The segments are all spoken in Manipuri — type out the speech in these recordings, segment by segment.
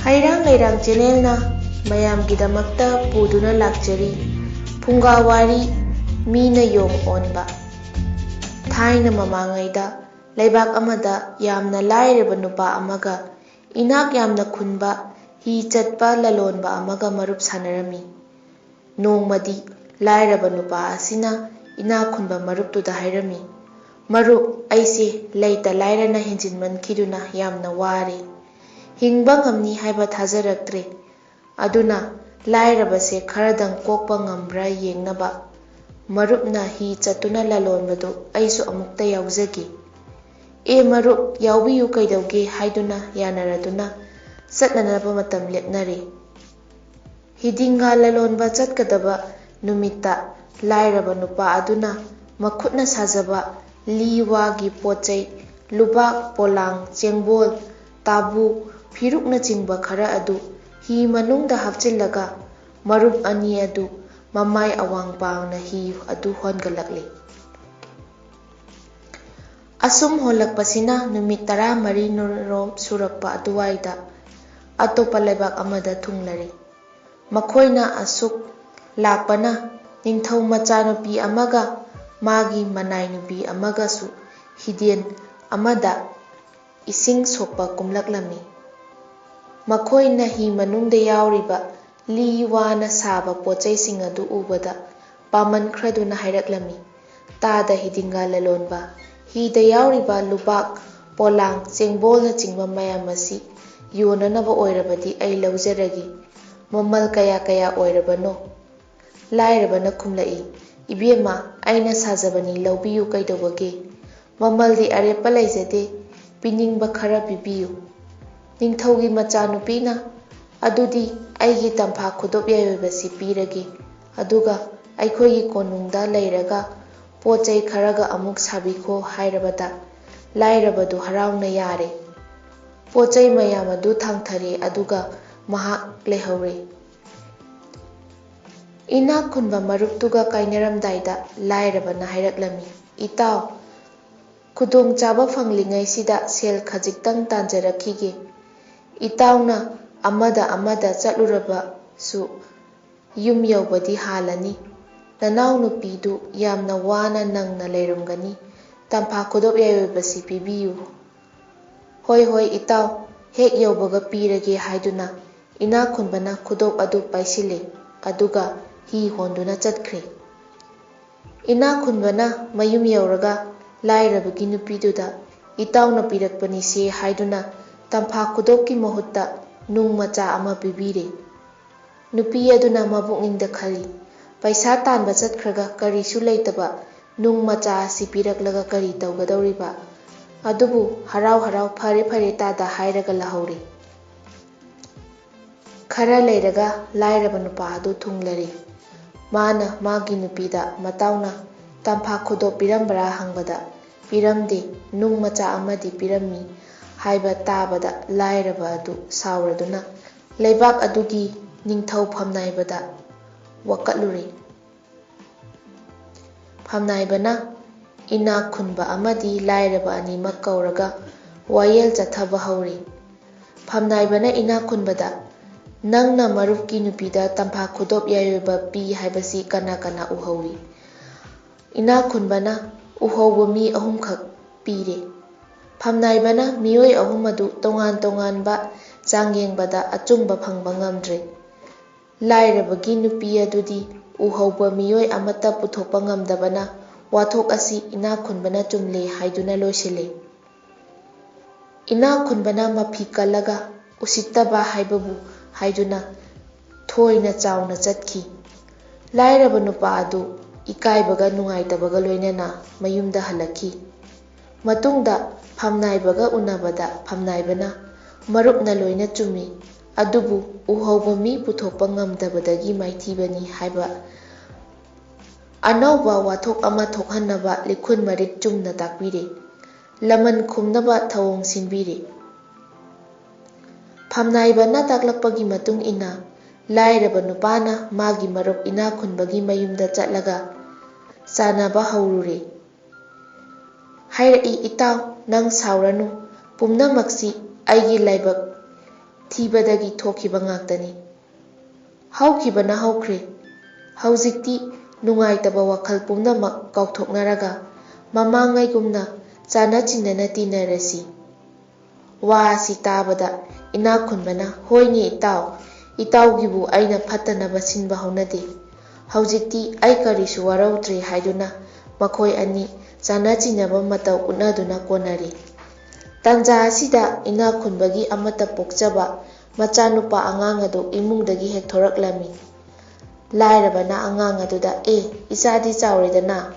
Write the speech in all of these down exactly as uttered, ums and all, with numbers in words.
ꯍꯩꯔꯥꯡ ꯂꯩꯔꯥꯡ ꯆꯦꯅꯦꯜꯅ ꯃꯌꯥꯝꯒꯤꯗꯃꯛꯇ ꯄꯨꯗꯨꯅ ꯂꯥꯛꯆꯔꯤ ꯐꯨꯡꯒꯥ ꯋꯥꯔꯤ, ꯃꯤꯅ ꯌꯣꯡ ꯑꯣꯟꯕ꯫ ꯊꯥꯏꯅ ꯃꯃꯥꯡꯉꯩꯗ ꯂꯩꯕꯥꯛ ꯑꯃꯗ ꯌꯥꯝꯅ ꯂꯥꯏꯔꯕ ꯅꯨꯄꯥ ꯑꯃꯒ ꯏꯅꯥꯛ ꯌꯥꯝꯅ ꯈꯨꯟꯕ ꯍꯤ ꯆꯠꯄ ꯂꯂꯣꯟꯕ ꯑꯃꯒ ꯃꯔꯨꯞ ꯁꯥꯟꯅꯔꯝꯃꯤ꯫ ꯅꯣꯡꯃꯗꯤ ꯂꯥꯏꯔꯕ ꯅꯨꯄꯥ ꯑꯁꯤꯅ ꯏꯅꯥꯛ ꯈꯨꯟꯕ ꯃꯔꯨꯞꯇꯨꯗ ꯍꯥꯏꯔꯝꯃꯤ, "ꯃꯔꯨꯞ, ꯑꯩꯁꯦ ꯂꯩꯇ ꯂꯥꯏꯔꯅ ꯍꯦꯟꯖꯤꯟꯃꯟꯈꯤꯗꯨꯅ ꯌꯥꯝꯅ ꯋꯥꯔꯦ꯫ ꯍꯤꯡꯕ ꯉꯝꯅꯤ ꯍꯥꯏꯕ ꯊꯥꯖꯔꯛꯇ꯭ꯔꯦ꯫ ꯑꯗꯨꯅ ꯂꯥꯏꯔꯕꯁꯦ ꯈꯔꯗꯪ ꯀꯣꯛꯄ ꯉꯝꯕ꯭ꯔꯥ ꯌꯦꯡꯅꯕ ꯃꯔꯨꯞꯅ ꯍꯤ ꯆꯠꯇꯨꯅ ꯂꯂꯣꯟꯕꯗꯨ ꯑꯩꯁꯨ ꯑꯃꯨꯛꯇ ꯌꯥꯎꯖꯒꯦ꯫" "ꯑꯦ ꯃꯔꯨꯞ, ꯌꯥꯎꯕꯤꯌꯨ, ꯀꯩꯗꯧꯒꯦ?" ꯍꯥꯏꯗꯨꯅ ꯌꯥꯅꯔꯗꯨꯅ ꯆꯠꯅꯅꯕ ꯃꯇꯝ ꯂꯦꯞꯅꯔꯦ꯫ ꯍꯤꯗꯤꯡꯒꯥ ꯂꯂꯣꯟꯕ ꯆꯠꯀꯗꯕ ꯅꯨꯃꯤꯠꯇ ꯂꯥꯏꯔꯕ ꯅꯨꯄꯥ ꯑꯗꯨꯅ ꯃꯈꯨꯠꯅ ꯁꯥꯖꯕ ꯂꯤ ꯋꯥꯒꯤ ꯄꯣꯠ ꯆꯩ, ꯂꯨꯕꯥꯛ, ꯄꯣꯂꯥꯡ, ꯆꯦꯡꯕꯣꯜ, ꯇꯥꯕꯨ, ꯐꯤꯔꯨꯛꯅꯆꯤꯡꯕ ꯈꯔ ꯑꯗꯨ ꯍꯤ ꯃꯅꯨꯡꯗ ꯍꯥꯞꯆꯤꯜꯂꯒ ꯃꯔꯨꯞ ꯑꯅꯤ ꯑꯗꯨ ꯃꯃꯥꯏ ꯑꯋꯥꯡ ꯄꯥꯡꯅ ꯍꯤ ꯑꯗꯨ ꯍꯣꯟꯒꯠꯂꯛꯂꯤ꯫ ꯑꯁꯨꯝ ꯍꯣꯜꯂꯛꯄꯁꯤꯅ ꯅꯨꯃꯤꯠ ꯇꯔꯥꯃꯔꯤ ꯔꯣꯝ ꯁꯨꯔꯛꯄ ꯑꯗꯨꯋꯥꯏꯗ ꯑꯇꯣꯞꯄ ꯂꯩꯕꯥꯛ ꯑꯃꯗ ꯊꯨꯡꯂꯔꯦ꯫ ꯃꯈꯣꯏꯅ ꯑꯁꯨꯛ ꯂꯥꯛꯄꯅ ꯅꯤꯡꯊꯧ ꯃꯆꯥꯅꯨꯄꯤ ꯑꯃꯒ ꯃꯥꯒꯤ ꯃꯅꯥꯏ ꯅꯨꯄꯤ ꯑꯃꯒꯁꯨ ꯍꯤꯗꯦꯟ ꯑꯃꯗ ꯏꯁꯤꯡ ꯁꯣꯛꯄ ꯀꯨꯝꯂꯛꯂꯝꯃꯤ꯫ ꯃꯈꯣꯏꯅ ꯍꯤ ꯃꯅꯨꯡꯗ ꯌꯥꯎꯔꯤꯕ ꯂꯤ ꯋꯥꯅ ꯁꯥꯕ ꯄꯣꯠꯆꯩꯁꯤꯡ ꯑꯗꯨ ꯎꯕꯗ ꯄꯥꯝꯃꯟꯈ꯭ꯔꯗꯨꯅ ꯍꯥꯏꯔꯛꯂꯝꯃꯤ, "ꯇꯥꯗ ꯍꯤꯗꯤꯡꯒꯥ ꯂꯂꯣꯟꯕ, ꯍꯤꯗ ꯌꯥꯎꯔꯤꯕ ꯂꯨꯕꯥꯛ, ꯄꯣꯂꯥꯡ, ꯆꯦꯡꯕꯣꯜꯅꯆꯤꯡꯕ ꯃꯌꯥꯝ ꯑꯁꯤ ꯌꯣꯟꯅꯅꯕ ꯑꯣꯏꯔꯕꯗꯤ ꯑꯩ ꯂꯧꯖꯔꯒꯦ꯫ ꯃꯃꯜ ꯀꯌꯥ ꯀꯌꯥ ꯑꯣꯏꯔꯕꯅꯣ?" ꯂꯥꯏꯔꯕꯅ ꯈꯨꯝꯂꯛꯏ, "ꯏꯕꯦꯝꯃ, ꯑꯩꯅ ꯁꯥꯖꯕꯅꯤ, ꯂꯧꯕꯤꯌꯨ, ꯀꯩꯗꯧꯕꯒꯦ? ꯃꯃꯜꯗꯤ ꯑꯔꯦꯞꯄ ꯂꯩꯖꯗꯦ, ꯄꯤꯅꯤꯡꯕ ꯈꯔ ꯄꯤꯕꯤꯌꯨ꯫" ꯅꯤꯡꯊꯧꯒꯤ ꯃꯆꯥꯅꯨꯄꯤꯅ, "ꯑꯗꯨꯗꯤ ꯑꯩꯒꯤ ꯇꯝꯐꯥ ꯈꯨꯗꯣꯞ ꯌꯥꯏ ꯑꯣꯏꯕꯁꯤ ꯄꯤꯔꯒꯦ, ꯑꯗꯨꯒ ꯑꯩꯈꯣꯏꯒꯤ ꯀꯣꯅꯨꯡꯗ ꯂꯩꯔꯒ ꯄꯣꯠ ꯆꯩ ꯈꯔꯒ ꯑꯃꯨꯛ ꯁꯥꯕꯤꯈꯣ" ꯍꯥꯏꯔꯕꯗ ꯂꯥꯏꯔꯕꯗꯨ ꯍꯔꯥꯎꯅ ꯌꯥꯔꯦ꯫ ꯄꯣꯠ ꯆꯩ ꯃꯌꯥꯝ ꯑꯗꯨ ꯊꯥꯡꯊꯔꯦ, ꯑꯗꯨꯒ ꯃꯍꯥꯛ ꯂꯩꯍꯧꯔꯦ꯫ ꯏꯅꯥꯛ ꯈꯨꯟꯕ ꯃꯔꯨꯞꯇꯨꯒ ꯀꯥꯏꯅꯔꯝꯗꯥꯏꯗ ꯂꯥꯏꯔꯕꯅ ꯍꯥꯏꯔꯛꯂꯝꯃꯤ, "ꯏꯇꯥꯎ, ꯈꯨꯗꯣꯡꯆꯥꯕ ꯐꯪꯂꯤꯉꯩꯁꯤꯗ ꯁꯦꯜ ꯈꯖꯤꯛꯇꯪ ꯇꯥꯟꯖꯔꯛꯈꯤꯒꯦ꯫ ꯏꯇꯥꯎꯅ ꯑꯃꯗ ꯑꯃꯗ ꯆꯠꯂꯨꯔꯕꯁꯨ ꯌꯨꯝ ꯌꯧꯕꯗꯤ ꯍꯥꯜꯂꯅꯤ꯫ ꯅꯅꯥꯎꯅꯨꯄꯤꯗꯨ ꯌꯥꯝꯅ ꯋꯥꯅ ꯅꯪꯅ ꯂꯩꯔꯝꯒꯅꯤ꯫ ꯇꯝꯐꯥ ꯈꯨꯗꯣꯞ ꯌꯥꯏꯔꯣꯏꯕꯁꯤ ꯄꯤꯕꯤꯌꯨ꯫ "ꯍꯣꯏ, ꯍꯣꯏ, ꯏꯇꯥꯎ, ꯍꯦꯛ ꯌꯧꯕꯒ ꯄꯤꯔꯒꯦ," ꯍꯥꯏꯗꯨꯅ ꯏꯅꯥꯛ ꯈꯨꯟꯕꯅ ꯈꯨꯗꯣꯞ ꯑꯗꯨ ꯄꯥꯏꯁꯤꯜꯂꯦ, ꯑꯗꯨꯒ ꯍꯤ ꯍꯣꯟꯗꯨꯅ ꯆꯠꯈ꯭ꯔꯦ꯫ ꯏꯅꯥꯛ ꯈꯨꯟꯕꯅ ꯃꯌꯨꯝ ꯌꯧꯔꯒ ꯂꯥꯏꯔꯕꯒꯤ ꯅꯨꯄꯤꯗꯨꯗ "ꯏꯇꯥꯎꯅ ꯄꯤꯔꯛꯄꯅꯤꯁꯦ" ꯍꯥꯏꯗꯨꯅ ꯇꯝꯐꯥ ꯈꯨꯗꯣꯞꯀꯤ ꯃꯍꯨꯠꯇ ꯅꯨꯡ ꯃꯆꯥ ꯑꯃ ꯄꯤꯕꯤꯔꯦ꯫ ꯅꯨꯄꯤ ꯑꯗꯨꯅ ꯃꯕꯨꯛꯅꯤꯡꯗ ꯈꯜꯂꯤ, "ꯄꯩꯁꯥ ꯇꯥꯟꯕ ꯆꯠꯈ꯭ꯔꯒ ꯀꯔꯤꯁꯨ ꯂꯩꯇꯕ ꯅꯨꯡ ꯃꯆꯥ ꯑꯁꯤ ꯄꯤꯔꯛꯂꯒ ꯀꯔꯤ ꯇꯧꯒꯗꯧꯔꯤꯕ?" ꯑꯗꯨꯕꯨ ꯍꯔꯥꯎ ꯍꯔꯥꯎ "ꯐꯔꯦ ꯐꯔꯦ ꯇꯥꯗ" ꯍꯥꯏꯔꯒ ꯂꯥꯍꯧꯔꯦ꯫ ꯈꯔ ꯂꯩꯔꯒ ꯂꯥꯏꯔꯕ ꯅꯨꯄꯥ ꯑꯗꯨ ꯊꯨꯡꯂꯔꯦ꯫ ꯃꯥꯅ ꯃꯥꯒꯤ ꯅꯨꯄꯤꯗ ꯃꯇꯥꯎꯅ ꯇꯝꯐꯥ ꯈꯨꯗꯣꯞ ꯄꯤꯔꯝꯕ꯭ꯔꯥ ꯍꯪꯕꯗ, "ꯄꯤꯔꯝꯗꯦ, ꯅꯨꯡ ꯃꯆꯥ ꯑꯃꯗꯤ ꯄꯤꯔꯝꯃꯤ" ꯍꯥꯏꯕ ꯇꯥꯕꯗ ꯂꯥꯏꯔꯕ ꯑꯗꯨ ꯁꯥꯎꯔꯗꯨꯅ ꯂꯩꯕꯥꯛ ꯑꯗꯨꯒꯤ ꯅꯤꯡꯊꯧ ꯐꯝꯅꯥꯏꯕꯗ ꯋꯥꯀꯠꯂꯨꯔꯦ꯫ ꯐꯝꯅꯥꯏꯕꯅ ꯏꯅꯥꯛ ꯈꯨꯟꯕ ꯑꯃꯗꯤ ꯂꯥꯏꯔꯕ ꯑꯅꯤꯃꯛ ꯀꯧꯔꯒ ꯋꯥꯌꯦꯜ ꯆꯠꯊꯕ ꯍꯧꯔꯦ꯫ ꯐꯝꯅꯥꯏꯕꯅ ꯏꯅꯥꯛ ꯈꯨꯟꯕꯗ, "ꯅꯪꯅ ꯃꯔꯨꯞꯀꯤ ꯅꯨꯄꯤꯗ ꯇꯝꯐꯥ ꯈꯨꯗꯣꯞ ꯌꯥꯏꯔꯣꯏꯕ ꯄꯤ ꯍꯥꯏꯕꯁꯤ ꯀꯅꯥ ꯀꯅꯥ ꯎꯍꯧꯏ?" ꯏꯅꯥꯛ ꯈꯨꯟꯕꯅ ꯎꯍꯧꯕ ꯃꯤ ꯑꯍꯨꯝꯈꯛ ꯄꯤꯔꯦ꯫ ꯐꯝꯅꯥꯏꯕꯅ ꯃꯤꯑꯣꯏ ꯑꯍꯨꯝ ꯑꯗꯨ ꯇꯣꯉꯥꯟ ꯇꯣꯉꯥꯟꯕ ꯆꯥꯡꯌꯦꯡꯕꯗ ꯑꯆꯨꯝꯕ ꯐꯪꯕ ꯉꯝꯗ꯭ꯔꯦ꯫ ꯂꯥꯏꯔꯕꯒꯤ ꯅꯨꯄꯤ ꯑꯗꯨꯗꯤ ꯎꯍꯧꯕ ꯃꯤꯑꯣꯏ ꯑꯃꯠꯇ ꯄꯨꯊꯣꯛꯄ ꯉꯝꯗꯕꯅ ꯋꯥꯊꯣꯛ ꯑꯁꯤ ꯏꯅꯥꯛ ꯈꯨꯟꯕꯅ ꯆꯨꯝꯂꯦ ꯍꯥꯏꯗꯨꯅ ꯂꯣꯏꯁꯤꯜꯂꯦ꯫ ꯏꯅꯥꯛ ꯈꯨꯟꯕꯅ ꯃꯐꯤ ꯀꯜꯂꯒ ꯎꯁꯤꯠꯇꯕ ꯍꯥꯏꯕꯕꯨ ꯍꯥꯏꯗꯨꯅ ꯊꯣꯏꯅ ꯆꯥꯎꯅ ꯆꯠꯈꯤ꯫ ꯂꯥꯏꯔꯕ ꯅꯨꯄꯥ ꯑꯗꯨ ꯏꯀꯥꯏꯕꯒ ꯅꯨꯡꯉꯥꯏꯇꯕꯒ ꯂꯣꯏꯅꯅ ꯃꯌꯨꯝꯗ ꯍꯜꯂꯛꯈꯤ꯫ ꯃꯇꯨꯡꯗ ꯐꯝꯅꯥꯏꯕꯒ ꯎꯅꯕꯗ ꯐꯝꯅꯥꯏꯕꯅ, "ꯃꯔꯨꯞꯅ ꯂꯣꯏꯅ ꯆꯨꯝꯃꯤ, ꯑꯗꯨꯕꯨ ꯎꯍꯧꯕ ꯃꯤ ꯄꯨꯊꯣꯛꯄ ꯉꯝꯗꯕꯗꯒꯤ ꯃꯥꯏꯊꯤꯕꯅꯤ" ꯍꯥꯏꯕ ꯑꯅꯧꯕ ꯋꯥꯊꯣꯛ ꯑꯃ ꯊꯣꯛꯍꯟꯅꯕ ꯂꯤꯈꯨꯟ ꯃꯔꯤꯛ ꯆꯨꯝꯅ ꯇꯥꯛꯄꯤꯔꯦ꯫ ꯂꯃꯟ ꯈꯨꯝꯅꯕ ꯊꯧꯑꯣꯡ ꯁꯤꯟꯕꯤꯔꯦ꯫ ꯐꯝꯅꯥꯏꯕꯅ ꯇꯥꯛꯂꯛꯄꯒꯤ ꯃꯇꯨꯡ ꯏꯟꯅ ꯂꯥꯏꯔꯕ ꯅꯨꯄꯥꯅ ꯃꯥꯒꯤ ꯃꯔꯨꯞ ꯏꯅꯥꯛ ꯈꯨꯟꯕꯒꯤ ꯃꯌꯨꯝꯗ ꯆꯠꯂꯒ ꯆꯥꯅꯕ ꯍꯧꯔꯨꯔꯦ꯫ ꯍꯥꯏꯔꯛꯏ, "ꯏꯇꯥꯎ, ꯅꯪ ꯁꯥꯎꯔꯅꯨ, ꯄꯨꯝꯅꯃꯛꯁꯤ ꯑꯩꯒꯤ ꯂꯥꯏꯕꯛ ꯊꯤꯕꯗꯒꯤ ꯊꯣꯛꯈꯤꯕ ꯉꯥꯛꯇꯅꯤ꯫ ꯍꯧꯈꯤꯕꯅ ꯍꯧꯈ꯭ꯔꯦ꯫ ꯍꯧꯖꯤꯛꯇꯤ ꯅꯨꯡꯉꯥꯏꯇꯕ ꯋꯥꯈꯜ ꯄꯨꯝꯅꯃꯛ ꯀꯥꯎꯊꯣꯛꯅꯔꯒ ꯃꯃꯥꯡꯉꯩꯒꯨꯝꯅ ꯆꯥꯟꯅ ꯆꯤꯟꯅꯅ ꯇꯤꯟꯅꯔꯁꯤ꯫ ꯋꯥ ꯑꯁꯤ ꯇꯥꯕꯗ ꯏꯅꯥꯛ ꯈꯨꯟꯕꯅ, "ꯍꯣꯏꯅꯦ ꯏꯇꯥꯎ, ꯏꯇꯥꯎꯒꯤꯕꯨ ꯑꯩꯅ ꯐꯠꯇꯅꯕ ꯁꯤꯟꯕ ꯍꯧꯅꯗꯦ꯫ ꯍꯧꯖꯤꯛꯇꯤ ꯑꯩ ꯀꯔꯤꯁꯨ ꯋꯥꯔꯧꯗ꯭ꯔꯦ" ꯍꯥꯏꯗꯨꯅ ꯃꯈꯣꯏ ꯑꯅꯤ ꯆꯥꯟꯅ ꯆꯤꯟꯅꯕ ꯃꯇꯧ ꯎꯠꯅꯗꯨꯅ ꯀꯣꯟꯅꯔꯤ꯫ ꯇꯥꯟꯖꯥ ꯑꯁꯤꯗ ꯏꯅꯥꯛ ꯈꯨꯟꯕꯒꯤ ꯑꯃꯠꯇ ꯄꯣꯛꯆꯕ ꯃꯆꯥꯅꯨꯄꯥ ꯑꯉꯥꯡ ꯑꯗꯨ ꯏꯃꯨꯡꯗꯒꯤ ꯍꯦꯛ ꯊꯣꯔꯛꯂꯝꯃꯤ꯫ ꯂꯥꯏꯔꯕꯅ ꯑꯉꯥꯡ ꯑꯗꯨꯗ, "ꯑꯦ, ꯏꯆꯥꯗꯤ ꯆꯥꯎꯔꯦꯗꯅ,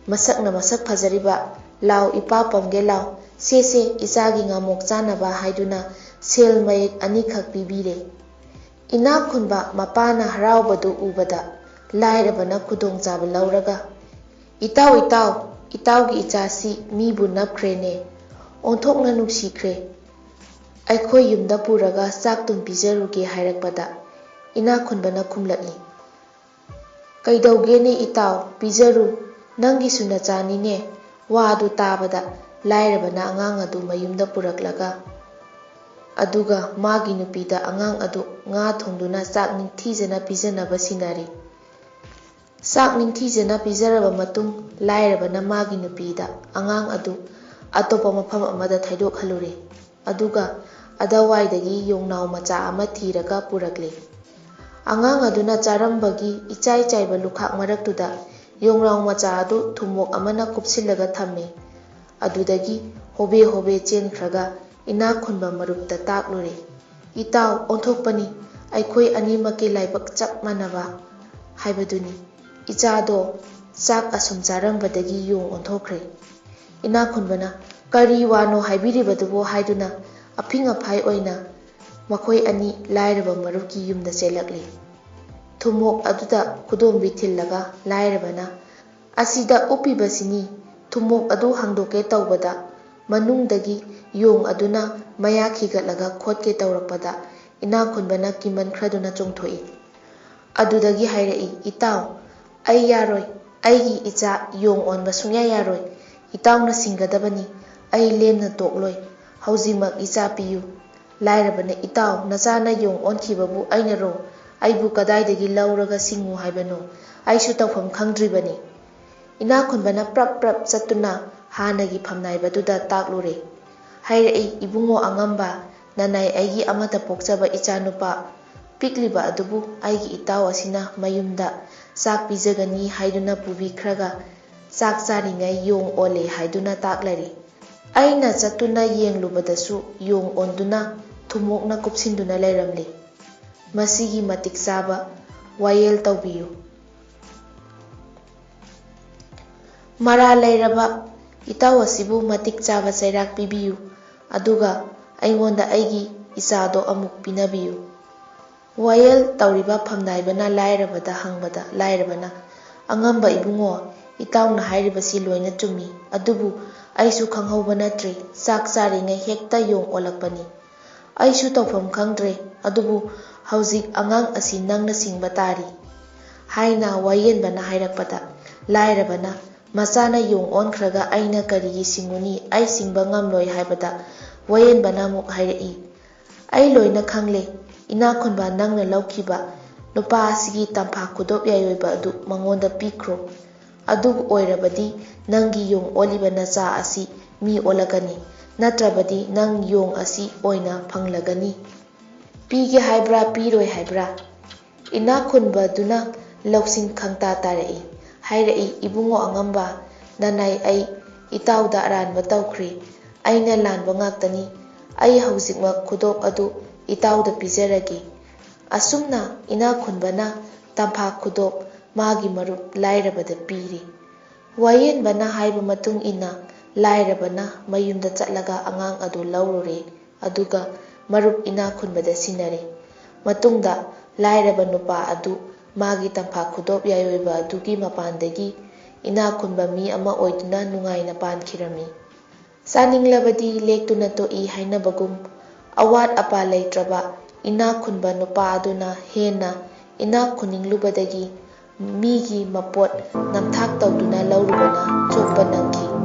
ꯃꯁꯛꯅ ꯃꯁꯛ ꯐꯖꯔꯤꯕ, ꯂꯥꯎ ꯏꯄꯥ ꯄꯝꯒꯦ ꯂꯥꯎ, ꯁꯦ ꯁꯦ ꯏꯆꯥꯒꯤ ꯉꯥꯃꯣꯛ ꯆꯥꯅꯕ" ꯍꯥꯏꯗꯨꯅ ꯁꯦꯜ ꯃꯌꯦꯛ ꯑꯅꯤꯈꯛ ꯄꯤꯕꯤꯔꯦ꯫ ꯏꯅꯥꯛ ꯈꯨꯟꯕ ꯃꯄꯥꯅ ꯍꯔꯥꯎꯕꯗꯨ ꯎꯕꯗ ꯂꯥꯏꯔꯕꯅ ꯈꯨꯗꯣꯡꯆꯥꯕ ꯂꯧꯔꯒ, "ꯏꯇꯥꯎ, ꯏꯇꯥꯎ, ꯏꯇꯥꯎꯒꯤ ꯏꯆꯥꯁꯤ ꯃꯤꯕꯨ ꯅꯞꯈ꯭ꯔꯦꯅꯦ, ꯑꯣꯟꯊꯣꯛꯅ ꯅꯨꯡꯁꯤꯈ꯭ꯔꯦ꯫ ꯑꯩꯈꯣꯏ ꯌꯨꯝꯗ ꯄꯨꯔꯒ ꯆꯥꯛ ꯇꯨꯝ ꯄꯤꯖꯔꯨꯒꯦ" ꯍꯥꯏꯔꯛꯄꯗ ꯏꯅꯥꯛ ꯈꯨꯟꯕꯅ ꯈꯨꯝꯂꯛꯏ, "ꯀꯩꯗꯧꯒꯦꯅꯦ ꯏꯇꯥꯎ, ꯄꯤꯖꯔꯨ, ꯅꯪꯒꯤꯁꯨ ꯅꯆꯥꯅꯤꯅꯦ"꯫ ꯋꯥ ꯑꯗꯨ ꯇꯥꯕꯗ ꯂꯥꯏꯔꯕꯅ ꯑꯉꯥꯡ ꯑꯗꯨ ꯃꯌꯨꯝꯗ ꯄꯨꯔꯛꯂꯒ, ꯑꯗꯨꯒ ꯃꯥꯒꯤ ꯅꯨꯄꯤꯗ ꯑꯉꯥꯡ ꯑꯗꯨ ꯉꯥ ꯊꯣꯡꯗꯨꯅ ꯆꯥꯛ ꯅꯤꯡꯊꯤꯖꯅ ꯄꯤꯖꯅꯕ ꯁꯤꯟꯅꯔꯤ꯫ ꯆꯥꯛ ꯅꯤꯡꯊꯤꯖꯅ ꯄꯤꯖꯔꯕ ꯃꯇꯨꯡ, ꯂꯥꯏꯔꯕꯅ ꯃꯥꯒꯤ ꯅꯨꯄꯤꯗ ꯑꯉꯥꯡ ꯑꯗꯨ ꯑꯇꯣꯞꯄ ꯃꯐꯝ ꯑꯃꯗ ꯊꯩꯗꯣꯛꯍꯜꯂꯨꯔꯦ꯫ ꯑꯗꯨꯒ ꯑꯗꯋꯥꯏꯗꯒꯤ ꯌꯣꯡꯅꯥꯎ ꯃꯆꯥ ꯑꯃ ꯊꯤꯔꯒ ꯄꯨꯔꯛꯂꯦ꯫ ꯑꯉꯥꯡ ꯑꯗꯨꯅ ꯆꯥꯔꯝꯕꯒꯤ ꯏꯆꯥꯏ ꯆꯥꯏꯕ ꯂꯨꯈꯥꯛ ꯃꯔꯛꯇꯨꯗ ꯌꯣꯡꯅꯥꯎ ꯃꯆꯥ ꯑꯗꯨ ꯊꯨꯝꯃꯣꯛ ꯑꯃꯅ ꯀꯨꯞꯁꯤꯜꯂꯒ ꯊꯝꯃꯦ꯫ ꯑꯗꯨꯗꯒꯤ ꯍꯣꯕꯦ ꯍꯣꯕꯦ ꯆꯦꯟꯈ꯭ꯔꯒ ꯏꯅꯥꯛ ꯈꯨꯟꯕ ꯃꯔꯨꯞꯇ ꯇꯥꯛꯂꯨꯔꯦ꯫ "ꯏꯇꯥꯎ, ꯑꯣꯟꯊꯣꯛꯄꯅꯤ, ꯑꯩꯈꯣꯏ ꯑꯅꯤꯃꯛꯀꯤ ꯂꯥꯏꯕꯛ ꯆꯞ ꯃꯥꯟꯅꯕ ꯍꯥꯏꯕꯗꯨꯅꯤ꯫ ꯏꯆꯥꯗꯣ ꯆꯥꯛ ꯑꯁꯨꯝ ꯆꯥꯔꯝꯕꯗꯒꯤ ꯌꯣꯡ ꯑꯣꯟꯊꯣꯛꯈ꯭ꯔꯦ"꯫ ꯏꯅꯥꯛ ꯈꯨꯟꯕꯅ, "ꯀꯔꯤ ꯋꯥꯅꯣ ꯍꯥꯏꯕꯤꯔꯤꯕꯗꯨꯕꯣ?" ꯍꯥꯏꯗꯨꯅ ꯑꯐꯤꯡ ꯑꯐꯥꯏ ꯑꯣꯏꯅ ꯃꯈꯣꯏ ꯑꯅꯤ ꯂꯥꯏꯔꯕ ꯃꯔꯨꯞꯀꯤ ꯌꯨꯝꯗ ꯆꯦꯜꯂꯛꯂꯤ꯫ ꯊꯨꯝꯃꯣꯛ ꯑꯗꯨꯗ ꯈꯨꯗꯣꯝꯕꯤ ꯊꯤꯜꯂꯒ ꯂꯥꯏꯔꯕꯅ, "ꯑꯁꯤꯗ ꯎꯞꯄꯤꯕꯁꯤꯅꯤ"꯫ ꯊꯨꯝꯃꯣꯛ ꯑꯗꯨ ꯍꯥꯡꯗꯣꯛꯀꯦ ꯇꯧꯕꯗ ꯃꯅꯨꯡꯗꯒꯤ ꯌꯣꯡ ꯑꯗꯨꯅ ꯃꯌꯥ ꯈꯤꯒꯠꯂꯒ ꯈꯣꯠꯀꯦ ꯇꯧꯔꯛꯄꯗ ꯏꯅꯥꯛ ꯈꯨꯟꯕꯅ ꯀꯤꯃꯟꯈ꯭ꯔꯗꯨꯅ ꯆꯣꯡꯊꯣꯛꯏ꯫ ꯑꯗꯨꯗꯒꯤ ꯍꯥꯏꯔꯛꯏ, "ꯏꯇꯥꯎ, ꯑꯩ ꯌꯥꯔꯣꯏ꯫ ꯑꯩꯒꯤ ꯏꯆꯥ ꯌꯣꯡ ꯑꯣꯟꯕ ꯁꯨꯡꯌꯥ ꯌꯥꯔꯣꯏ꯫ ꯏꯇꯥꯎꯅ ꯁꯤꯡꯒꯗꯕꯅꯤ꯫ ꯑꯩ ꯂꯦꯝꯅ ꯇꯣꯛꯂꯣꯏ꯫ ꯍꯧꯖꯤꯛꯃꯛ ꯏꯆꯥ ꯄꯤꯌꯨ"꯫ ꯂꯥꯏꯔꯕꯅ, "ꯏꯇꯥꯎ, ꯅꯆꯥꯅ ꯌꯣꯡ ꯑꯣꯟꯈꯤꯕꯕꯨ ꯑꯩꯅꯔꯣ? ꯑꯩꯕꯨ ꯀꯗꯥꯏꯗꯒꯤ ꯂꯧꯔꯒ ꯁꯤꯡꯉꯨ ꯍꯥꯏꯕꯅꯣ? ꯑꯩꯁꯨ ꯇꯧꯐꯝ ꯈꯪꯗ꯭ꯔꯤꯕꯅꯤ꯫" ꯏꯅꯥꯛ ꯈꯨꯟꯕꯅ ꯄ꯭ꯔꯞ ꯄ꯭ꯔꯞ ꯆꯠꯇꯨꯅ ꯍꯥꯟꯅꯒꯤ ꯐꯝꯅꯥꯏꯕꯗꯨꯗ ꯇꯥꯛꯂꯨꯔꯦ꯫ ꯍꯥꯏꯔꯛꯏ, "ꯏꯕꯨꯡꯉꯣ ꯑꯉꯝꯕ, ꯅꯅꯥꯏ ꯑꯩꯒꯤ ꯑꯃꯠꯇ ꯄꯣꯛꯆꯕ ꯏꯆꯥꯅꯨꯄꯥ ꯄꯤꯛꯂꯤꯕ ꯑꯗꯨꯕꯨ ꯑꯩꯒꯤ ꯏꯇꯥꯎ ꯑꯁꯤꯅ ꯃꯌꯨꯝꯗ ꯆꯥꯛ ꯄꯤꯖꯒꯅꯤ ꯍꯥꯏꯗꯨꯅ ꯄꯨꯕꯤꯈ꯭ꯔꯒ ꯆꯥꯛ ꯆꯥꯔꯤꯉꯩ ꯌꯣꯡ ꯑꯣꯜꯂꯦ ꯍꯥꯏꯗꯨꯅ ꯇꯥꯛꯂꯔꯤ꯫ ꯑꯩꯅ ꯆꯠꯇꯨꯅ ꯌꯦꯡꯂꯨꯕꯗꯁꯨ ꯌꯣꯡ ꯑꯣꯟꯗꯨꯅ ꯊꯨꯝꯃꯣꯛꯅ ꯀꯨꯞꯁꯤꯟꯗꯨꯅ ꯂꯩꯔꯝꯂꯤ꯫ ꯃꯁꯤꯒꯤ ꯃꯇꯤꯛ ꯆꯥꯕ ꯋꯥꯌꯦꯜ ꯇꯧꯕꯤꯌꯨ꯫ ꯃꯔꯥꯜ ꯂꯩꯔꯕ ꯏꯇꯥꯎ ꯑꯁꯤꯕꯨ ꯃꯇꯤꯛ ꯆꯥꯕ ꯆꯩꯔꯥꯛ ꯄꯤꯕꯤꯌꯨ, ꯑꯗꯨꯒ ꯑꯩꯉꯣꯟꯗ ꯑꯩꯒꯤ ꯏꯆꯥꯗꯣ ꯑꯃꯨꯛ ꯄꯤꯅꯕꯤꯌꯨ꯫" ꯋꯥꯌꯦꯜ ꯇꯧꯔꯤꯕ ꯐꯝꯅꯥꯏꯕꯅ ꯂꯥꯏꯔꯕꯗ ꯍꯪꯕꯗ, ꯂꯥꯏꯔꯕꯅ, "ꯑꯉꯝꯕ ꯏꯕꯨꯡꯉꯣ, ꯏꯇꯥꯎꯅ ꯍꯥꯏꯔꯤꯕꯁꯤ ꯂꯣꯏꯅ ꯆꯨꯝꯃꯤ, ꯑꯗꯨꯕꯨ ꯑꯩꯁꯨ ꯈꯪꯍꯧꯕ ꯅꯠꯇ꯭ꯔꯤ, ꯆꯥꯛ ꯆꯥꯔꯤꯉꯩ ꯍꯦꯛꯇ ꯌꯣꯡ ꯑꯣꯜꯂꯛꯄꯅꯤ꯫ ꯑꯩꯁꯨ ꯇꯧꯐꯝ ꯈꯪꯗ꯭ꯔꯦ, ꯑꯗꯨꯕꯨ ꯍꯧꯖꯤꯛ ꯑꯉꯥꯡ ꯑꯁꯤ ꯅꯪꯅ ꯁꯤꯡꯕ ꯇꯥꯔꯤ" ꯍꯥꯏꯅ ꯋꯥꯌꯦꯟꯕꯅ ꯍꯥꯏꯔꯛꯄꯗ, ꯂꯥꯏꯔꯕꯅ, "ꯃꯆꯥꯅ ꯌꯣꯡ ꯑꯣꯟꯈ꯭ꯔꯒ ꯑꯩꯅ ꯀꯔꯤꯒꯤ ꯁꯤꯡꯉꯨꯅꯤ? ꯑꯩ ꯁꯤꯡꯕ ꯉꯝꯂꯣꯏ" ꯍꯥꯏꯕꯗ, ꯋꯥꯌꯦꯟꯕꯅ ꯑꯃꯨꯛ ꯍꯥꯏꯔꯛꯏ, "ꯑꯩ ꯂꯣꯏꯅ ꯈꯪꯂꯦ꯫ ꯏꯅꯥꯛ ꯈꯨꯟꯕ ꯅꯪꯅ ꯂꯧꯈꯤꯕ ꯅꯨꯄꯥ ꯑꯁꯤꯒꯤ ꯇꯝꯐꯥ ꯈꯨꯗꯣꯞ ꯌꯥꯏꯑꯣꯏꯕ ꯑꯗꯨ ꯃꯉꯣꯟꯗ ꯄꯤꯈ꯭ꯔꯣ꯫ ꯑꯗꯨ ꯑꯣꯏꯔꯕꯗꯤ ꯅꯪꯒꯤ ꯌꯣꯡ ꯑꯣꯜꯂꯤꯕ ꯅꯆꯥ ꯑꯁꯤ ꯃꯤ ꯑꯣꯜꯂꯛꯀꯅꯤ, ꯅꯠꯇ꯭ꯔꯕꯗꯤ ꯅꯪ ꯌꯣꯡ ꯑꯁꯤ ꯑꯣꯏꯅ ꯐꯪꯂꯒꯅꯤ꯫" "ꯄꯤꯒꯦ ꯍꯥꯏꯕ꯭ꯔꯥ, ꯄꯤꯔꯣꯏ ꯍꯥꯏꯕ꯭ꯔꯥ?" ꯏꯅꯥꯛ ꯈꯨꯟꯕꯗꯨꯅ ꯂꯧꯁꯤꯡ ꯈꯪꯇꯥ ꯇꯥꯔꯛꯏ꯫ ꯍꯥꯏꯔꯛꯏ, "ꯏꯕꯨꯡꯉꯣ ꯑꯉꯝꯕ, ꯅꯅꯥꯏ ꯑꯩ ꯏꯇꯥꯎꯗ ꯑꯔꯥꯟꯕ ꯇꯧꯈ꯭ꯔꯦ꯫ ꯑꯩꯅ ꯂꯥꯟꯕ ꯉꯥꯛꯇꯅꯤ꯫ ꯑꯩ ꯍꯧꯖꯤꯛꯃꯛ ꯈꯨꯗꯣꯞ ꯑꯗꯨ ꯏꯇꯥꯎꯗ ꯄꯤꯖꯔꯒꯦ꯫" ꯑꯁꯨꯝꯅ ꯏꯅꯥꯛ ꯈꯨꯟꯕꯅ ꯇꯝꯐꯥ ꯈꯨꯗꯣꯞ ꯃꯥꯒꯤ ꯃꯔꯨꯞ ꯂꯥꯏꯔꯕꯗ ꯄꯤꯔꯤ꯫ ꯋꯥꯌꯦꯟꯕꯅ ꯍꯥꯏꯕ ꯃꯇꯨꯡ ꯏꯟꯅ ꯂꯥꯏꯔꯕꯅ ꯃꯌꯨꯝꯗ ꯆꯠꯂꯒ ꯑꯉꯥꯡ ꯑꯗꯨ ꯂꯧꯔꯨꯔꯦ, ꯑꯗꯨꯒ ꯃꯔꯨꯞ ꯏꯅꯥꯛ ꯈꯨꯟꯕꯗ ꯁꯤꯟꯅꯔꯦ꯫ ꯃꯇꯨꯡꯗ ꯂꯥꯏꯔꯕ ꯅꯨꯄꯥ ꯑꯗꯨ ꯃꯥꯒꯤ ꯇꯝꯐꯥ ꯈꯨꯗꯣꯞ ꯌꯥꯏꯑꯣꯏꯕ ꯑꯗꯨꯒꯤ ꯃꯄꯥꯟꯗꯒꯤ ꯏꯅꯥꯛ ꯈꯨꯟꯕ ꯃꯤ ꯑꯃ ꯑꯣꯏꯗꯨꯅ ꯅꯨꯡꯉꯥꯏꯅ ꯄꯥꯟꯈꯤꯔꯝꯃꯤ꯫ ꯆꯥꯅꯤꯡꯂꯕꯗꯤ ꯂꯦꯛꯇꯨꯅ ꯇꯣꯛꯏ ꯍꯥꯏꯅꯕꯒꯨꯝ, ꯑꯋꯥꯠ ꯑꯄꯥ ꯂꯩꯇ꯭ꯔꯕ ꯏꯅꯥꯛ ꯈꯨꯟꯕ ꯅꯨꯄꯥ ꯑꯗꯨꯅ ꯍꯦꯟꯅ ꯏꯅꯥꯛ ꯈꯨꯟꯅꯤꯡꯂꯨꯕꯗꯒꯤ ꯃꯤꯒꯤ ꯃꯄꯣꯠ ꯅꯝꯊꯥꯛ ꯇꯧꯗꯨꯅ ꯂꯧꯔꯨꯕꯅ ꯆꯣꯞꯄ ꯅꯪꯈꯤ꯫